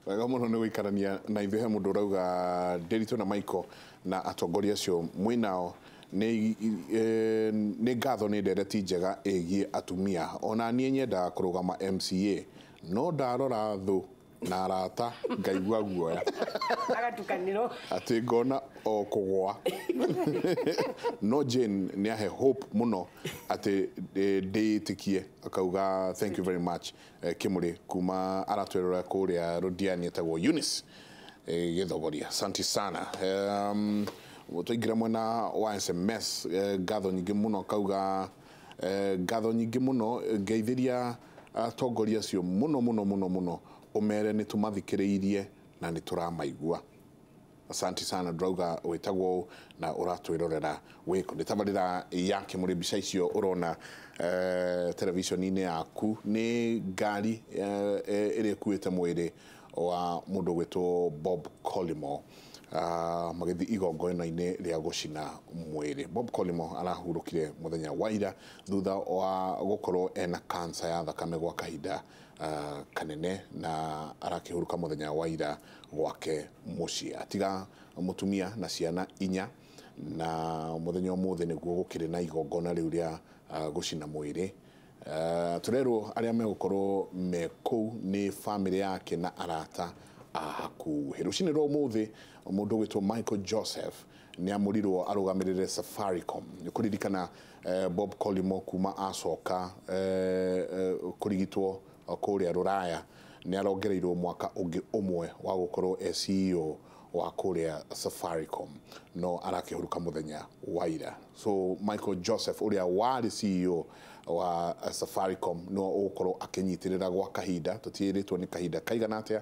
Wega mũno nĩ gũikarania na ithuĩ. He mũndũ ũrauga Ndiritu na Michael na atongoria acio mwĩnao nĩ ngatho nĩ ndereti njega ĩgiĩ atumia. Ona niĩ nyendaga kũrũgama MCA no ndarora thũ na arata ngaigua guoya. Agatukanĩrwo. Atĩ ngona o kũgũa. No Jane nĩ ahe hope mũno atĩ ndĩĩtĩkie, akauga thank you very much. Kĩmũrĩ kuma aratwĩrora kũrĩa Rũdiani etagwo Eunice Gĩthogoria, asante sana. Twaingĩra mwena wa SMS, ngatho nyingĩ mũno, akauga ngatho nyingĩ mũno, ngeithĩria atongoria acio mũno mũno mũno mũno, ũmere nĩ tũmathikĩrĩirie na nĩ tũramaigua. Asante sana. Ndauga wĩtagwo ũũ na ũratwĩrorera wĩkũ. Nĩ tabarĩra ya Kĩmũrĩ. Mbica icio ũrona televishoni-inĩ yaku nĩ ngari ĩrĩa ĩkuĩte mwĩrĩ wa mũndũ ũgwĩtwo Bob Collymore, magĩthiĩ igongona-inĩ rĩa gũcina mwĩrĩ. Bob Collymore arahurũkire mũthenya wa ira thutha wa gũkorwo ena kansa ya thakame gwa kahinda kanene, na arakĩhurũka mũthenya wa ira gwake mũciĩ, atiga mũtumia na ciana 4. Na mũthenya ũmũthĩ nĩguo gũkĩrĩ na igongona rĩu rĩa gũcina mwĩrĩ. Tũrerwo arĩa megũkorwo me kũu nĩ famĩlĩ yake na arata a hakuhĩ. Rũcinĩ rwa ũmũthĩ mũndũ ũgwĩtwo Michael Joseph nĩ amũrirwo arũgamĩrĩre Safaricom. Nĩ kũririkana Bob Collymore kuma acoka kũrigitwo kũrĩa Rũraya nĩ arongereirwo mwaka ũngĩ ũmwe wa gũkorwo e CEO wa kũrĩa Safaricom, no arakĩhurũka mũthenya wa ira. So Michael Joseph ũrĩa warĩ CEO wa Safaricom no ũgũkorwo akĩnyitĩrĩra gwa kahinda, tũtiĩrĩtwo nĩ kahinda kaigana atĩa,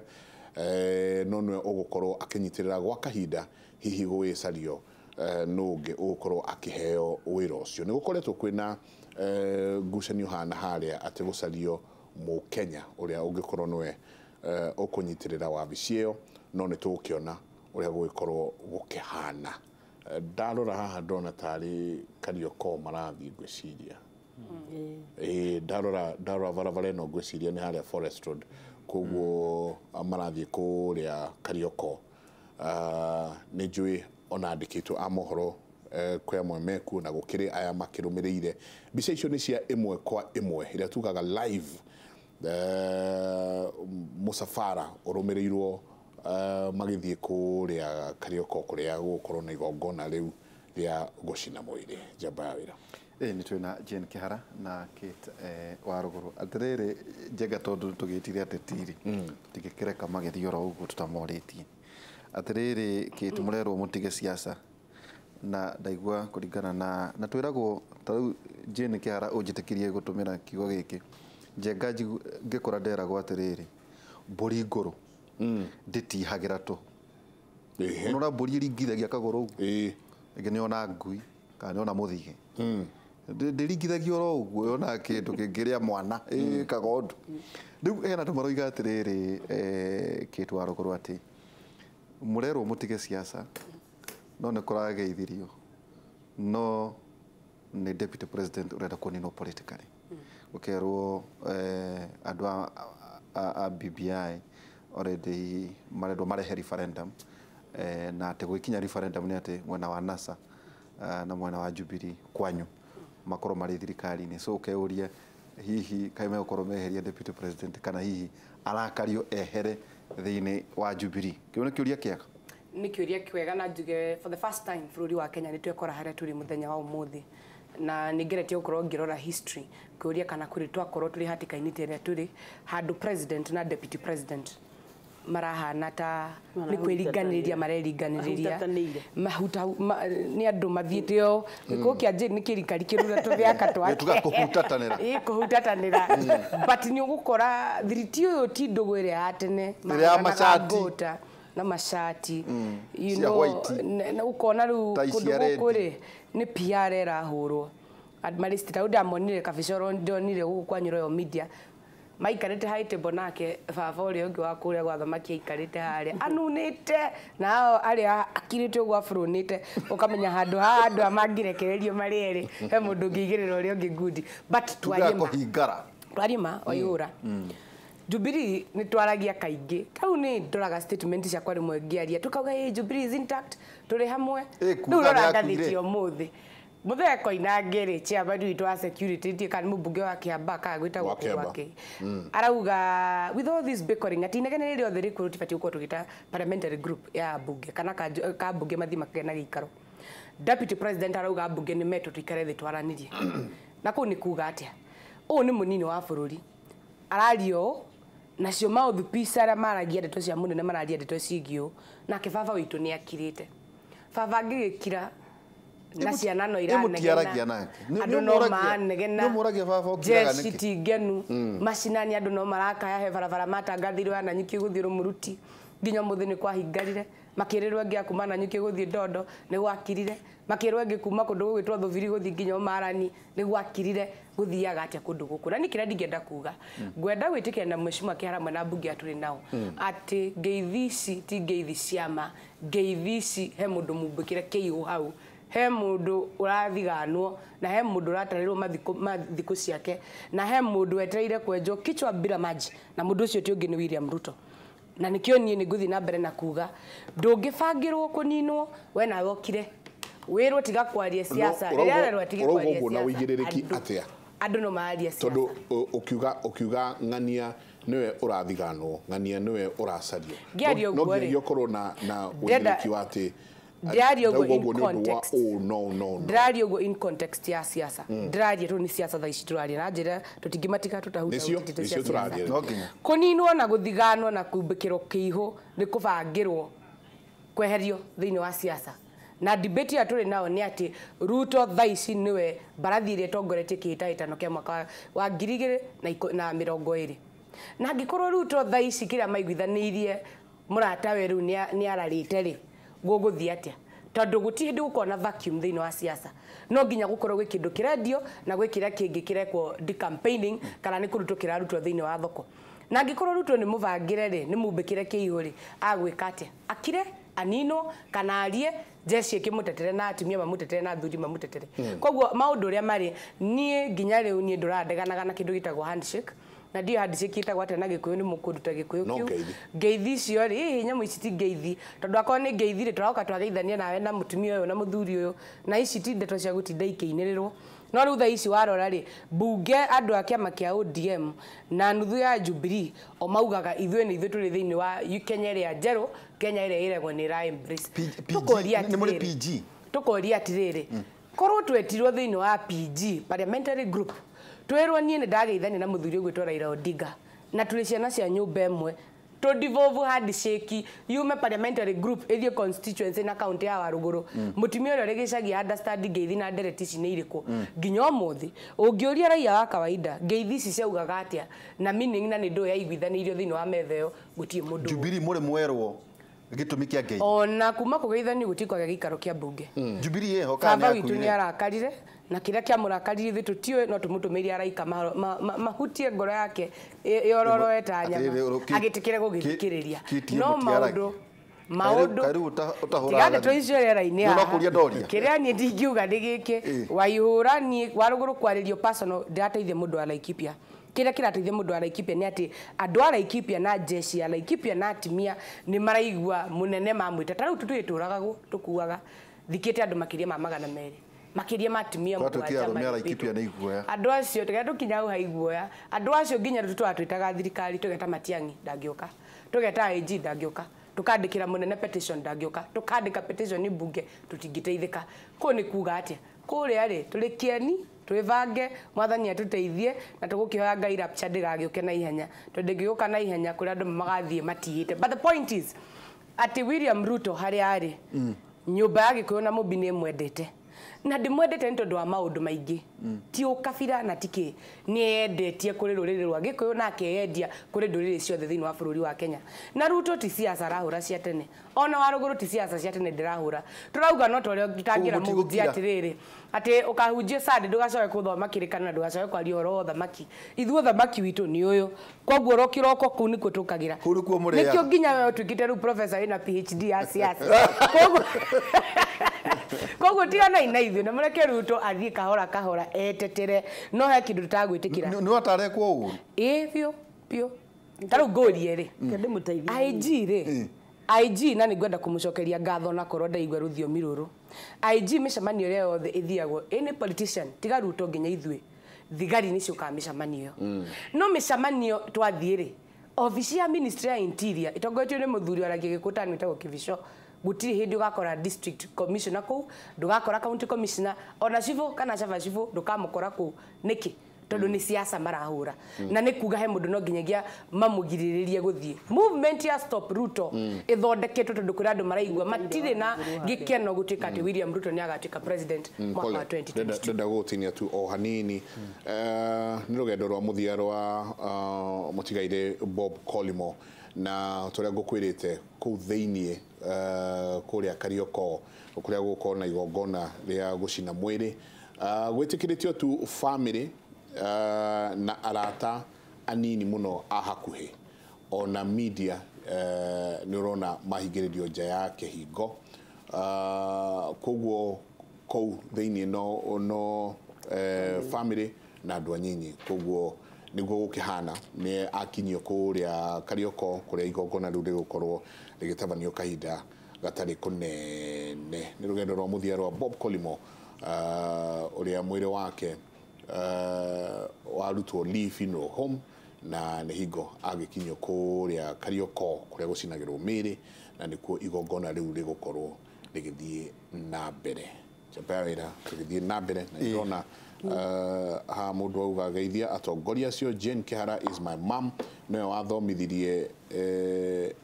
no nĩwe ũgũkorwo akĩnyitĩrĩra gwa kahinda, hihi gũgĩcario nũ ũngĩ ũgũkorwo akĩheo wĩra ũcio. Nĩ gũkoretwo kwĩna ngucanio haha na harĩa atĩ gũcario mũkenya ũrĩa ũngĩkorwo nĩwe ũkũnyitĩrĩra wabici ĩyo, no nĩ tũgũkĩona ũrĩa gũgĩkorwo gũkĩhana. Ndarora haha ndona tarĩ Kariokor marathiĩ, ngwĩciria. Ĩĩ, ndarora barabara ĩno ngwĩciria nĩ harĩa Forest Road, koguo marathiĩ kũrĩa Kariokor. Nĩ njũĩ ona andĩkĩtwo a mohoro kwĩ amwe mekuo na gũkĩrĩ aya makĩrũmĩrĩire. Mbica icio nĩ cia ĩmwe kwa ĩmwe ĩrĩa tugaga live, mũcabara ũrũmĩrĩirwo magĩthiĩ kũrĩa Kariokor kũrĩa gũgũkorwo na igongona rĩu rĩa gũcina mwĩrĩ. Njamba ya wĩra. Ĩĩ, nĩ twĩna Jane Kĩhara na Kate wa rũgũrũ. Atĩrĩrĩ Njenga, tondũ tũgĩtire atetiri tũtingĩkĩreka magĩthiĩ oro ũguo tũtamorĩtie. Atĩrĩrĩ Kate, mũrerwo mũtige siasa na ndaigua kũringana na twĩragwo ta rĩu Jane Kĩhara, ũnjĩtĩkĩrie gũtũmĩra kiugo gĩkĩ. Njenga, ngĩkũra nderagwo atĩrĩrĩ, mbũri ngũrũ ndĩtihagĩra tũ. Ũnora mbũri ĩringithagia kagũrũ ũguo, ĩngĩ nĩ ona ngui kana nĩ ona mũthige, ndĩringithagia oro ũguo, yonaga kĩndũ kĩngĩrĩa mwana kagondu. Rĩu hena andũ maroiga atĩrĩrĩ, Kate wa rũgũrũ, atĩ mũrerwo mũtige siasa no nĩ kũrageithirio no nĩ deputy president ũrenda kũninwo politically, gũkerwo andũ a BBI already marendwo marehe referendum, na atĩ gwĩkinya referendum nĩ atĩ mwena wa NASA na mwena wa Jubilee kwanyu makorwo marĩ thirikari-inĩ. So ũkeuria hihi kaĩ megũkorwo meheria deputy president kana hihi arakario ehere thĩinĩ wa Jubilee. Kĩu nĩ kĩũria kĩega. Nĩ kĩũria kĩega, na njuge for the first time bũrũri wa Kenya nĩ twekora harĩa tũrĩ mũthenya wa ũmũthĩ, na nĩ ngeretie gũkorwo ngĩrora history kĩũria kana kũrĩ twakorwo tũrĩ hatĩka-inĩ ta ĩrĩa tũrĩ handũ president na deputy president marahana ta nĩ kwĩringanĩrĩria mareringanĩrĩria. Mahutatanĩire. Mahuta nĩ andũ mathiĩte o gĩkũ kĩa Jane nĩ kĩrikari kĩrura tũthĩaka twake. Tuga kũhutatanĩra. Ĩ, kũhutatanĩra, but nĩ ũgũkora thiriti ũyũ ti ndũgũ ĩrĩa ya tene Ĩrĩa ya mahũranaga macati. ngũta na macati you Cia know, white. Na ũkona rĩu Tai kũndũ cia red. gũkũ rĩ nĩ PR ĩrahũrwo. Marist ta ndamonire kabicoro ndonire gũkũ kwanyu Royal Media maikarĩte high table, nake baba ũrĩa ũngĩ wa kũrĩa gwa thamaki aikarĩte harĩa anunĩte, na hao arĩa akirĩte ũguo aburũnĩte, ũkamenya handũ haha andũ aya mangĩrekererio marĩ erĩ he mũndũ ũngĩigĩrĩra ũrĩa ũngĩ ngundi, but tuga twarie ma kũhingara. Twarie ma waihũra. Jubilee nĩ twaragia kaingĩ tau nĩ ndoraga statement ciakwa rĩmwe ngĩaria tukauga hey, Jubilee is intact tũrĩ hamwe. Rĩu rora ngathĩti ũmũthĩ Muthee Koinange rĩ chairman witũ wa security ndiĩ kana mũmbunge wa Kiambaa kana gwĩtagwo kũ gwake arauga with all this bickering ati inegene rĩrĩ rĩothe rĩkuo tũtibatiĩ gũkorwo tũgĩta parliamentary group ya mbunge kana ka mbunge mathiĩ makagĩa na gĩikaro. Deputy President arauga mbunge nĩ metwo tũikare thĩ twaranĩrie. Na kũu nĩ kuga atĩa? Ũyũ nĩ mũnini wa bũrũri araria ũũ nacio mouthpiece arĩa maragia ndeto cia mũnene mararia ndeto ciĩgiĩ ũũ nake baba witũ nĩ akirĩte. Baba angĩgĩkira na ciana no iranegena andũ no manegena jeshi ti ngenu macinani andũ no marakaya he barabara matangathirwo ya Nanyuki gũthiĩ Rũmũruti nginya ũmũthĩ nĩ kwahingarire makĩrĩrwo angĩ a kuma Nanyuki gũthiĩ Ndondo nĩ gwakirire makĩrwo angĩ kuma kũndũ gũgwĩtwo Thũbiri gũthiĩ nginya Ũmarani nĩ gwakirire gũthiaga atĩa kũndũ gũkũ na nĩ kĩrĩa ndingĩenda kuga ngwenda gwĩtĩkĩra na Mheshimiwa Kĩhara hamwe na mbunge atũrĩ nao atĩ ngeithi ici ti ngeithi ciama ngeithi ici he mũndũ mumbĩkĩre kĩihũ hau he mũndũ ũrathiganwo na he mũndũ ũratarĩrwo mathikũ ciake na he mũndũ wetereire kwenjwo kichwa bila maji na mũndũ ũcio ti ũngĩ nĩ William Ruto. Na nĩkĩo niĩ nĩ ngũthiĩ na mbere na kuga ndũngĩbangĩrwo kũninwo we nawe ũkire wĩrwo tiga kwaria siasa rĩrĩa arerwo atige kwaria siasa na ũigĩrĩrĩki atĩa andũ no mararia siasa tondũ ũkiuga ng'ania niwe ũrathiganwo ng'ania niwe ũracario no nginyagia ũkorwo na ũigĩrĩrĩki wa atĩ ndĩraria ũguo in context. No. Ndĩraria ũguo in context ya siasa. Ndĩraria tondũ nĩ siasa thaa ici tũraria na njĩra tũtingĩmatika tũtahutahutĩte siasa. Kũninwo na gũthiganwo na kumbĩkĩrwo kĩihũ nĩ kũbangĩrwo kweherio thĩinĩ wa siasa. Na debate ya tũrĩ nao nĩ atĩ Ruto thaa ici nĩwe mbarathi ĩrĩa ĩtongoretie kĩhĩtahĩtano kĩa mwaka wa 2020. Na angĩkorwo Ruto thaa ici kĩrĩa maiguithanĩirie mũratawe rĩu nĩ ararĩte rĩ gũgũthiĩ atĩa tondũ gũtirĩ hĩndĩ gũkorwo na vacuum thĩinĩ wa siasa no nginya gũkorwo gwĩ kĩndũ kĩrendio na gwĩ kĩrĩa kĩngĩ kĩrekwo decampaigning kana nĩ kũrutwo kĩrarutwo thĩinĩ wa thoko na angĩkorwo Ruto nĩ mũbangĩre rĩ nĩ mumbĩkĩre kĩihũ rĩ agwĩka atĩa akire aninwo kana arie jeshi ĩkĩmũtetere na atumia mamũtetere na athuri mamũtetere. Koguo maũndũ ũrĩa marĩ niĩ nginya rĩu niĩ ndũrandeganaga na kĩndũ gĩtagwo handshake na ndio handshake ĩtagwo atĩa na Gĩkũyũ nĩ mũkũnduta Gĩkũyũ kĩu ngeithi icio rĩ hihi nyamũ ici ti ngeithi tondũ akorwo nĩ ngeithi rĩ tũroka twageithania nawe na mũtumia ũyũ na mũthuri ũyũ na ici ti ndeto cia gũtinda ikĩinĩrĩrwo no rĩu thaa ici warora rĩ mbunge andũ a kĩama kĩa ODM na nuthu ya Jubilee o maugaga ithuĩ nĩ ithuĩ tũrĩ thĩinĩ wa Kenya ĩrĩa njerũ Kenya ĩrĩa ĩregwo nĩ ĩra embrace tũkoria atĩrĩrĩ korwo twetirwo thĩinĩ wa PG parliamentary group twĩrwo niĩ nĩ ndageithania na mũthuri ũgwĩtwo Raila Odinga na tũrĩ ciana cia nyũmba ĩmwe tũ devolve handshake yume parliamentary group ĩthiĩ constituency na county ya Warũgũrũ mũtumia ũrĩa ũrĩ gĩcagi understand ngeithi na ndereti ici nĩ irĩkũ nginya ũmũthĩ ũngĩũria raia wa kawaida ngeithi ici ciaugaga atĩa na meaning na nĩ ndũĩ yaiguithanĩirio thĩinĩ wa metha ĩyo gũtirĩ mũndũ Jubilee mũrĩ mwerwo gĩtũmi kĩa ngeithi ona kuma kũgeithanio gũtirĩ kwagĩa gĩikaro kĩa mbunge Jubilee ĩho kana baba witũ nĩ arakarire na kĩrĩa kĩamũrakaririe ithuĩ tũtiũĩ no tũmũtũmĩire araika mahutie ngoro yake yororoe ta nyama agĩtĩkĩre gũgĩthikĩrĩria no maũndũ tiga ndeto icio rĩera-inĩ haha kĩrĩa niĩ ndingiuga nĩ gĩkĩ Waihũra niĩ Warũgũrũ kwarĩrio personal ndĩrateithia mũndũ wa Laikipia kĩrĩa kĩrateithia mũndũ wa Laikipia nĩ atĩ andũ a Laikipia na jeshi ya Laikipia na atumia nĩ maraigua mũnene mamwĩta ta rĩu tũtũragagwo tũkuaga thikĩte andũ makĩria ma 200 makĩria ma atumia mũgwanja andũ acio tũgĩa tũkinya hau haiguoya andũ acio nginya rĩu tũratwĩtaga thirikari tũgeta Matiang'i ndangĩũka tũgeta AG ndangĩũka tũkandĩkĩra mũnene petition ndangĩũka tũkandĩka petition nĩ mbunge tũtingĩteithĩka kũu nĩ kuga atĩa kũrĩa rĩ tũrĩ kĩeni twĩbange mwathani atũteithie na tũgũkĩhoya Ngai rapture ndĩgagĩũke na ihenya tondũ ndĩngĩũka na ihenya kũrĩa andũ magathiĩ matihĩte but the point is atĩ William Ruto harĩa arĩ nyũmba ya Gĩkũyũ na Mũmbi nĩ ĩmwendete na ndĩmwendete nĩ tondũ wa maũndũ maingĩ ti ũkabira na ti kĩ nĩ endetie kũrĩ rũrĩrĩ rwa Gĩkũyũ na akeyendia kũrĩ ndũrĩrĩ ciothe thĩinĩ wa bũrũri wa Kenya na Ruto ti siasa arahũra cia tene ona Warũgũrũ ti siasa cia tene ndĩrahũra tũrauga no torĩa tũtangĩra mũhunjia atĩrĩrĩ atĩ ũkahunjia Sunday ndũgacoke gũthoma kĩrĩkanĩro na ndũgacoke kwaria ũhoro wa ũthamaki ithuĩ ũthamaki witũ nĩ ũyũ koguo ro kĩroko kũu nĩkuo tũkagĩra nĩkĩo nginya we ũtuĩkĩte rĩu professor wĩna PhD ya siasa koguo koguo tiganai na ithuĩ na mũreke Ruto athiĩ kahora kahora etetere no he kĩndũ tũtagwĩtĩkĩra nĩ watarekwo ũru ĩĩ biũ biũ Ta rĩu ngũrie rĩ. Ndĩmũteithie. IG rĩ. IG na nĩngwenda kũmũcokeria ngatho na korwo ndaigua rũthiomi rũrũ. IG mĩcemanio ĩrĩa yothe ĩthiagwo any politician tiga Ruto nginya ithuĩ thigari nĩ ciũkaga mĩcemanio ĩyo. No mĩcemanio twathiĩ rĩ, obici ya ministry ya interior ĩtongoretio nĩ mũthuri waragia gĩkũtani wĩtagwo Kibicho, gũtirĩ hĩndĩ ũgakora district commissioner kũu, ndũgakora county commissioner, ona cibũ kana caba cibũ ndũkamũkora kũu. Nĩkĩ? Tondũ nĩ siasa marahũra na nĩ kuga he mũndũ no nginyagia mamũgirĩrĩrie gũthiĩ. Movement ya Stop Ruto ĩthondeketwo tondũ kũrĩ andũ maraigua matirĩ na gĩkeno gũtuĩka atĩ William Ruto nĩ agatuĩka president mwaka wa 2022. Ndenda gũgũtinia tu o hanini. Nĩ rũgendo rwa mũthia rwa mũtigairĩ Bob Collymore, na tũrĩa ngũkwĩrĩte kũu thĩiniĩ kũrĩa Kariokor kũrĩa gũgũkorwo na igongona rĩa gũcina mwĩrĩ. Gwĩtĩkĩrĩtio tu family na arata anini mũno a hakuhĩ, ona media nĩ ũrona mahingĩrĩrio nja ya kĩhingo. Koguo kũu thĩiniĩ no family na andũ anyinyi. Koguo nĩguo gũkĩhana, nĩ akinyio kũrĩa Kariokor kũrĩa igongona rĩu rĩgũkorwo rĩgĩtabanio kahinda gatarĩ kũnene. Nĩ rũgendo rwa mũthia rwa Bob Collymore, ũrĩa mwĩrĩ wake warutwo Lee Funeral Home na nĩ hingo agĩkinyio kũrĩa Kariokor kũrĩa gũcinagĩrwo mĩĩrĩ, na nĩkuo igongona rĩu rĩgũkorwo rĩgĩthiĩ na mbere. Njamba ya wĩra tũgĩthiĩ na mbere na ndĩrona ha mũndũ auga geithia atongoria acio. Jane Kihara is my mom, nĩwe wathomithirie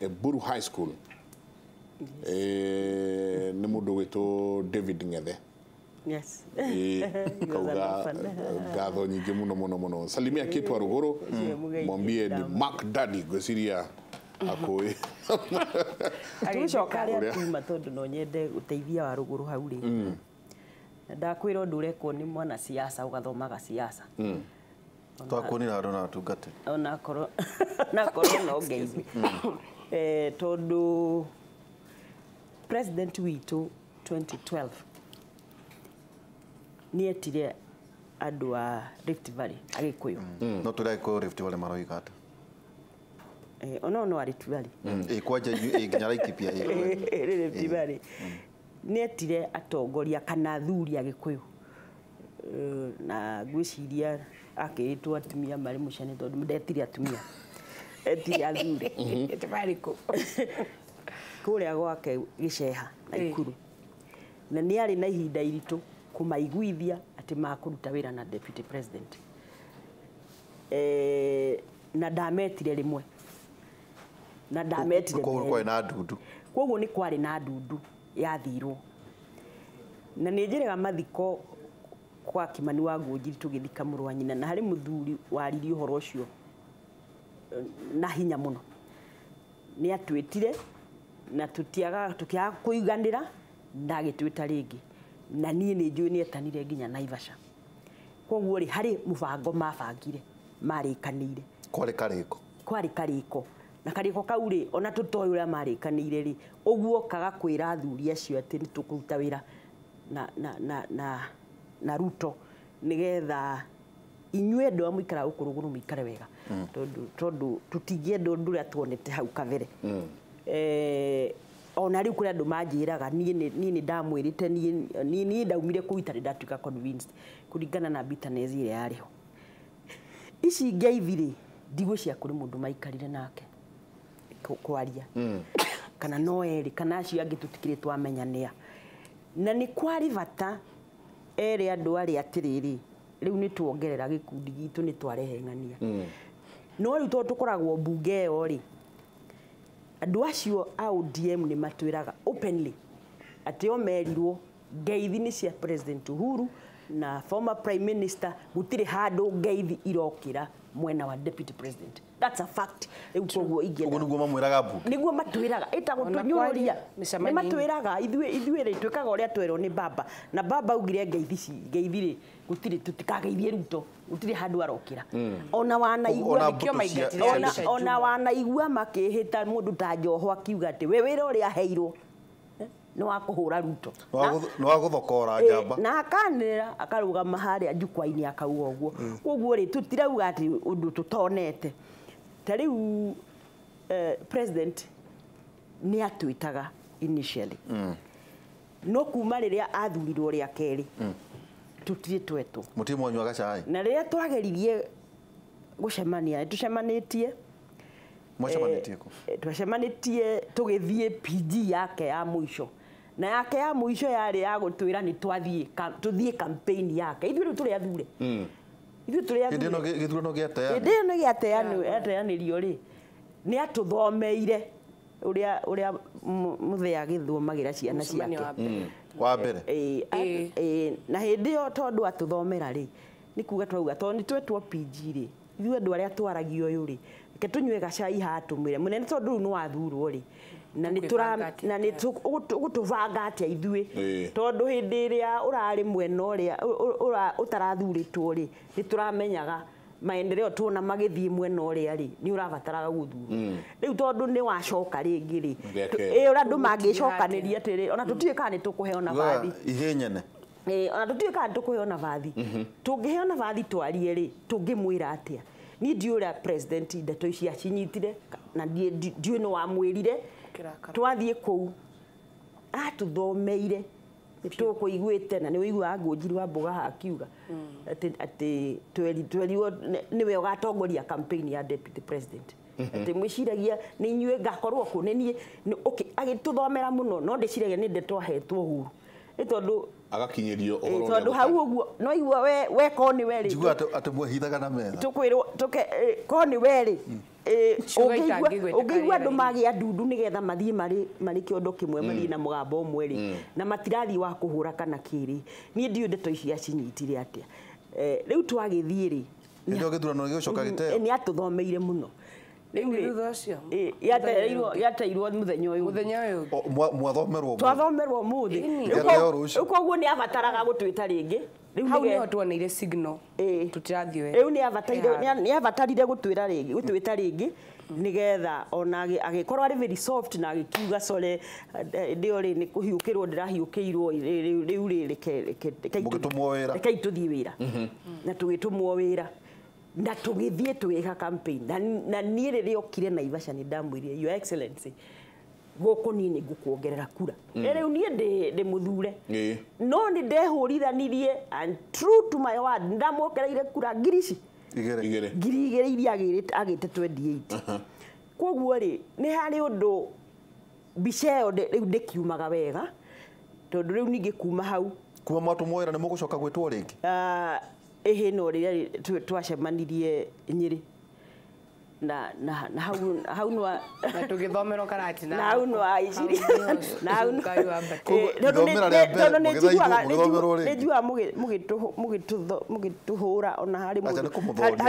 Eburu High School. Nĩ mũndũ ũgwĩtwo David Ng'ethe. Yes. Kauga ngatho nyingĩ mũno mũno mũno. Salimia Kate wa Rũgũrũ, mwambie ni Mark Daddy, ngwĩciria akũĩ. Tũgĩcoka arĩa tuma tondũ no nyende gũteithia wa Rũgũrũ hau rĩ. Na ndakwĩra ũndũ ũrekwo nĩ mwana siasa ũgathomaga siasa. Twakuonire handũ na atungate. Onakorwo no ngeithi. Tondũ president witũ 2012 nĩ etire andũ a Rift Valley Agĩkũyũ. No tũrĩa Agĩkũyũ Rift Valley maroiga atĩa? Ona no Rift Valley. Kwanja nginya Laikipia. Rift Valley. Nĩ etire atongoria kana athuri Agĩkũyũ. Na ngwĩciria akĩĩtwo atumia marĩ mũcene tondũ ndetire atumia. Etire athuri. Kũrĩa gwake Gĩceha Naikuru. Na nĩ arĩ na ihinda iritũ kũmaiguithia atĩ makũruta wĩra na deputy president. Na ndametire rĩmwe. Na ndametire. Koguo kwarĩ na ndundu. Koguo nĩ kwarĩ na ndundu yathirwo. Na nĩ njĩrĩga mathiko kwa Kimani wa Ngũnjiri tũgĩthika mũrũ wa nyina, na harĩ mũthuri waririe ũhoro ũcio na hinya mũno. Nĩ atwĩtire na tũkĩaga kũiganĩra na agĩtwĩta rĩngĩ. Na niĩ nĩ njũĩ nĩ etanire nginya Naivasha. Koguo rĩ harĩ mũbango mabangire marĩkanĩire. Kwarĩ karĩko. Kwarĩ karĩko. Na karĩko kau rĩ ona tũtoĩ ũrĩa marĩkanĩire rĩ, ũguo kaga kwĩra athuri acio atĩ nĩ tũkũruta wĩra na Ruto nĩgetha inyuĩ andũ a mũikaraga gũkũ rũgũrũ mũikare wega. Tondũ tũtingĩenda ũndũ ũrĩa tuonete hau kabere. Ona rĩu kũrĩ andũ manjĩraga niĩ nĩ ndamwĩrĩte niĩ ndaumire kũu itarĩ ndatuĩka convinced kũringana na bitterness ĩrĩa yarĩ ho. Ici ngeithi rĩ ndigwĩciria kũrĩ mũndũ maikarire nake kwaria kana no erĩ kana acio angĩ tũtikĩrĩ twamenyanĩa. Na nĩ kwarĩ bata erĩ andũ arĩa atĩrĩrĩ rĩu nĩ tuongerera gĩkundi gitũ nĩ twarehe ng'ania. No rĩu tondũ tũkoragwo mbunge ĩyo rĩ, andũ acio a ODM nĩ matwĩraga openly atĩ o merirwo ngeithi nĩ cia President Uhuru na former Prime Minister, gũtirĩ handũ ngeithi irokĩra mwena wa Deputy President. That's a fact. Rĩu koguo ingĩenda. Ũguo nĩguo mamwĩraga mbunge. Nĩguo matwĩraga, ĩtagwo tũnyũrũria. Nĩ matwĩraga ithuĩ rĩ twĩkaga ũrĩa twerwo nĩ baba. Na baba augire ngeithi ci, ngeithi rĩ gũtirĩ tũtikageithie Ruto, gũtirĩ handũ arokĩra. Ona wanaigua ona wanaigua makĩhĩta mũndũ ta Joho akiuga atĩ we wĩra ũrĩa aheirwo nĩ wa kũhũra Ruto. Nĩ wa gũthokora njamba. Na akanĩrĩra akarũgama harĩa njukwa-inĩ akauga ũguo. Koguo rĩ tũtirauga atĩ ũndũ tũtonete. Ta rĩu president nĩ atwĩtaga initially. No kuma rĩrĩa athurirwo rĩa kerĩ tũtirĩ twetwo. Mũtirĩ mwanyua gacai. Na rĩrĩa twageririe gũcemania tũcemanĩtie. Mwacemanĩtie kũ? Twacemanĩtie tũgĩthiĩ PG yake ya mũico. Na yake ya mũico yarĩ ya gũtwĩra nĩ twathiĩ tũthiĩ campaign yake. Ithuĩ rĩu tũrĩ athure. Ithuĩ tũrĩ athure. Hĩndĩ ĩno gĩthurano gĩateanĩrio. Hĩndĩ ĩno gĩateanĩrio rĩ, nĩ atũthomeire ũrĩa mũthee agĩthomagĩra ciana ciake. Wa mbere. Na hĩndĩ ĩyo tondũ atũthomera rĩ, nĩ kuga twauga tondũ nĩ twetwo PG rĩ, ithuĩ andũ arĩa twaragia ũyũ rĩ, reke tũnyue gacai haha tũmwĩre mũnene tondũ rĩu nĩ wathurwo rĩ, na nĩ na nĩ ũgũtũbanga atĩa ithuĩ, tondũ hĩndĩ ĩrĩa ũrarĩ mwena ũrĩa ũtarathurĩtwo rĩ, nĩ tũramenyaga maendeleo tuona magĩthiĩ mwena ũrĩa rĩ, nĩ ũrabataraga gũthurwo. Rĩu tondũ nĩ wacoka rĩngĩ rĩ, ũrĩa andũ mangĩcokanĩria atĩrĩ, ona tũtiũĩ kana nĩ tũkũheo nabathi. Ihĩ nyene. Ona tũtiũĩ kana nĩ tũkũheo nabathi. Tũngĩheo nabathi twarie rĩ, tũngĩmwĩra atĩa? Niĩ ndiũĩ ũrĩa president ndeto ici acinyitire, na ndiũĩ nĩ wamwĩrire. Twathiĩ kũu atũthomeire tũkũiguĩte na nĩ ũiguaga Ngũnjiri wa Mboga haha akiuga atĩ twerirwo nĩwe ũgatongoria campaign ya deputy president. Atĩ mwĩciragia nĩ inyuĩ ngakorwo kũ, nĩ niĩ. Okay, agĩtũthomera mũno, no ndĩciragia nĩ ndeto ahetwo Uhuru. Nĩ tondũ agakinyĩrio ũhoro ũrĩa tondũ hau ũguo no igua we ko nĩ we rĩ. Njiguaga atĩ mwehithaga na metha. Tũkwĩrwo ko nĩ we rĩ. Ũngĩigua andũ magĩa ndundu nĩgetha mathiĩ marĩ kĩondo kĩmwe mathiĩ na mũgambo ũmwe rĩ, na matirathiĩ wa kũhũra kana kĩrĩ. Niĩ ndiũĩ ndeto ici acinyitire atĩa. Rĩu twagĩthiĩ rĩ, hĩndĩ ĩyo gĩthurano gĩgũcoka gĩteo. Nĩ atũthomeire mũno. Rĩu thutha ũcio yateirwo mũthenya ũyũ. Mũthenya ũyũ. Mwathomerwo ũmũthĩ. Twathomerwo ũmũthĩ. Rĩu koguo nĩ abataraga gũtwĩta rĩngĩ. Rĩu hau nĩho tuoneire signal tũtirathiĩ wega. Rĩu nĩ abatarire gũtwĩra rĩngĩ, gũtwĩta rĩngĩ nĩgetha ona agĩkorwo arĩ very soft na agĩkiuga sorry, hĩndĩ ĩyo rĩ nĩ kũhiũkĩrwo ndĩrahiũkĩirwo rĩu rĩ reke tũthiĩ wĩra. Na tũgĩtũmwo wĩra. Na tũgĩthiĩ tũgĩka campaign. Na niĩ rĩrĩa okire Naivasha nĩ ndamwĩrire, Your Excellency, gũkũ niĩ nĩ ngũkuongerera kura. Rĩu niĩ ndĩ mũthure. No nĩ ndehũrithanirie and true to my word, ndamwongereire kura ngiri ici. Igĩrĩ. Ngiri igĩrĩ iria agĩte 28. Koguo rĩ, nĩ harĩ ũndũ mbica ĩyo rĩu ndĩkiumaga wega, tondũ rĩu ningĩ kuma hau. Kuma mwatũmwo wĩra nĩ mũgũcoka gwĩtwo rĩngĩ? Ĩhĩ no rĩrĩa twacemanirie Nyĩrĩ. Na hau no na tũgĩthomerwo karati na hau no aiciria na hau no nĩ njugaga mũgĩtũhũra ona harĩ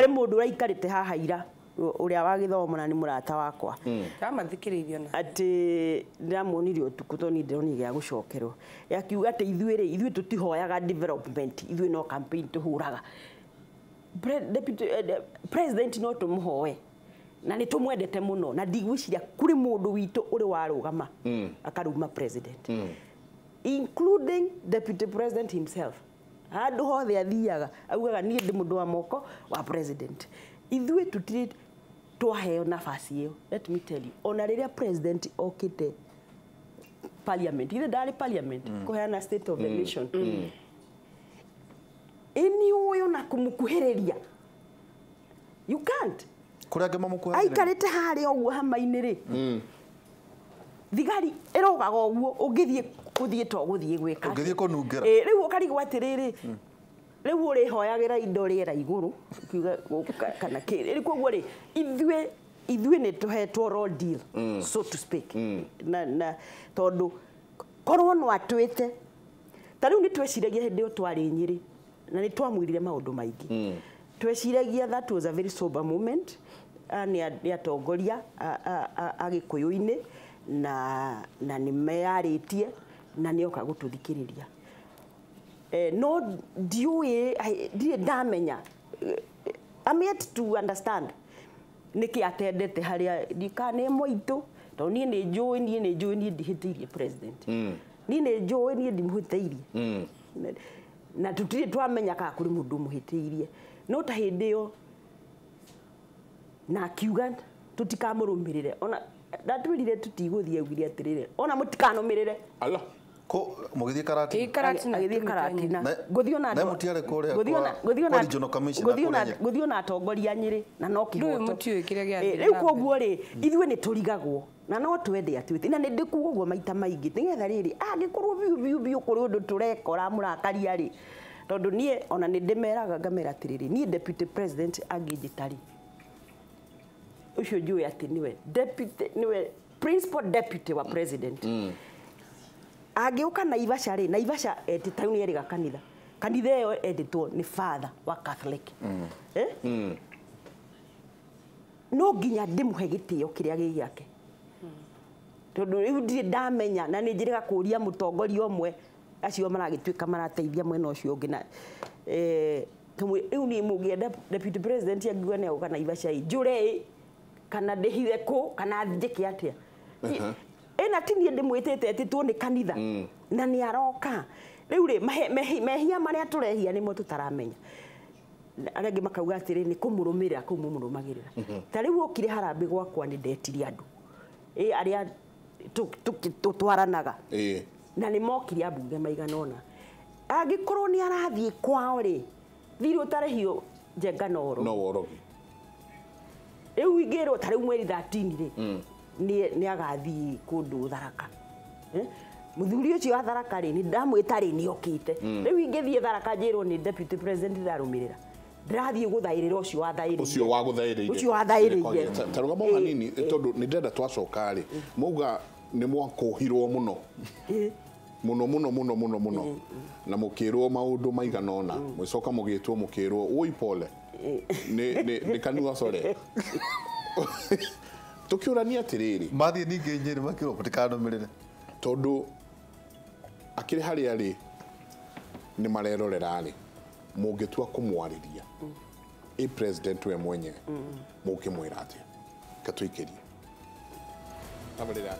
mũndũ ũraikarĩte haha ira ũrĩa wa gĩthomo na nĩ mũrata wakwa. Ndamathikĩrĩirie ona. Atĩ ndĩramuonirie ũtukũ tondũ niĩ ndĩronire gĩa gũcokerwo. Akiuga atĩ ithuĩ rĩ, ithuĩ tũtihoyaga development, ithuĩ no campaign tũhũraga. Deputy president no tũmũhoe na nĩ tũmwendete mũno na ndigwĩciria kũrĩ mũndũ witũ ũrĩ warũgama akaruma president, including deputy president himself. Handũ hothe athiaga augaga niĩ ndĩ mũndũ wa moko wa president. Ithuĩ tũtirĩ twaheo nafasi ĩyo. Let me tell you, ona rĩrĩa president okĩte parliament, ithe ndarĩ parliament kũheana state of the nation, ĩni ũyũ na kũmũkuhĩrĩria, you can't. Kũrĩa angĩ mamũkuhagĩrĩria? Aikarĩte harĩa ũguo hama-inĩ rĩ, thigari ĩrogaga ũguo, ũngĩthiĩ gũthiĩ to gũthiĩ gwĩka. Ũngĩthiĩ kũnungĩra. Rĩu ũkarigwo atĩrĩrĩ, rĩu ũrĩhoyagĩra indo rĩera igũrũ, ũkiuga kana kĩ. Rĩu koguo rĩ, ithuĩ nĩ tũhetwo raw deal, so to speak. Na tondũ korwo no atwĩte, ta rĩu nĩ tweciragia hĩndĩ ĩyo twarĩ Nyĩrĩ, na nĩ twamwĩrire maũndũ maingĩ. Tweciragia that was a very sober moment, nĩ atongoria a Gĩkũyũ-inĩ na nĩ meyarĩtie na nĩ oka gũtũthikĩrĩria. No ndiũĩ, ndirĩ ndamenya, I'm yet to understand nĩkĩ atendete harĩa ndikana nĩ mwaitũ, tondũ niĩ nĩ njũĩ, niĩ nĩ njũĩ niĩ ndihĩtĩirie president. Niĩ nĩ njũĩ niĩ ndimũhĩtĩirie. Na tũtirĩ twamenya kana kũrĩ mũndũ ũmũhĩtĩirie. No ta hĩndĩ ĩyo Na akiuga tutikamũrũmĩrĩre ona ndatwĩrire tutigũthiĩ augire atĩrĩrĩ ona mũtikanũmĩrĩre. Ala. Ko mũgĩthiĩ Karatina? Ĩ, Karatina. Agĩthiĩ Karatina. Na- Ngũthiĩ ona na andũ- mũtiarĩ kũrĩa ngũthiĩ ona- kwa- ngũthiĩ ona- kwa regional commissioner ngũthiĩ ona- kũrĩa Nyeri? ngũthiĩ ona atongoria Nyĩrĩ na no kĩhoto. Ndũĩ mũtiũĩ kĩrĩa gĩathire Ĩ, rĩu na mbere. koguo rĩ ithuĩ nĩ tũrigagwo na no twende atwĩte na nĩ ndĩkuga ũguo maita maingĩ nĩgetha rĩrĩ angĩkorwo biũ biũ biũ kũrĩ ũndũ tũrekora mũrakaria rĩ tondũ niĩ ona nĩ ndĩmeraga ngamera atĩrĩrĩ niĩ deputy president angĩnjĩta rĩ ũcio njũĩ atĩ nĩwe deputy nĩwe principal deputy wa president angĩũka Naivasha rĩ Naivasha eti ta rĩu nĩ erĩga kanitha kanitha ĩyo endĩtwo nĩ father wa Catholic. Eh? No nginya ndĩmũhe gĩtĩo kĩrĩa gĩ gĩake tondũ rĩu ndirĩ ndamenya na nĩ njĩrĩga kũria mũtongoria ũmwe acio maragĩtuĩka marateithia mwena ũcio ũngĩ na rĩu niĩ mũngĩenda deputy president angiuga nĩ agũka Naivasha ĩ njũre ĩ kana ndĩhithe kũ kana njĩke atĩa. Ĩna ti niĩ ndĩmwĩtĩte etĩtwo nĩ kanitha na nĩ aroka rĩu rĩ mehia marĩa tũrehia nĩmo tũtaramenya. Arĩa angĩ makauga atĩrĩ nĩ kũmũrũmĩrĩra kũu mũmũrũmagĩrĩra ta rĩu okire harambĩ gwakwa nĩ ndetirie andũ ĩ arĩa tũtwaranaga na nĩ mokire ambunge maigana ũna angĩkorwo nĩ arathiĩ kwao rĩ thirĩ ũtarĩhio Njenga no oro No worogi. Rĩu ingĩrwo ta rĩu mweri 13 rĩ nĩ agathiĩ kũndũ Tharaka. Mũthuri ũcio wa Tharaka rĩ nĩ ndamwĩta rĩ nĩ okĩte rĩu ingĩthiĩ Tharaka njĩrwo nĩ deputy president ndarũmĩrĩra ndĩrathiĩ gũthaĩrĩra ũcio wathaĩrĩire Ũcio wagũthaĩrĩire. Ũcio wathaĩrĩire. Ta rũgama o hanini tondũ nĩ ndĩrenda twacoka rĩ mauga nĩ mwakũhirwo mũno mũno mũno mũno mũno mũno na mũkĩrwo maũndũ maigana ũna mũgĩcoka mũgĩtwo mũkĩrwo woi pole nĩ kanua core tũkĩũrania atĩrĩrĩ mathiĩ ningĩ Nyĩrĩ makĩrwo mũtikanũmĩrĩre tondũ akĩrĩ harĩa rĩ nĩ marerorera rĩ mũngĩtua kũmwarĩria ĩ president we mwenyewe mũngĩmwĩra atĩa katũikĩrie tabarĩra.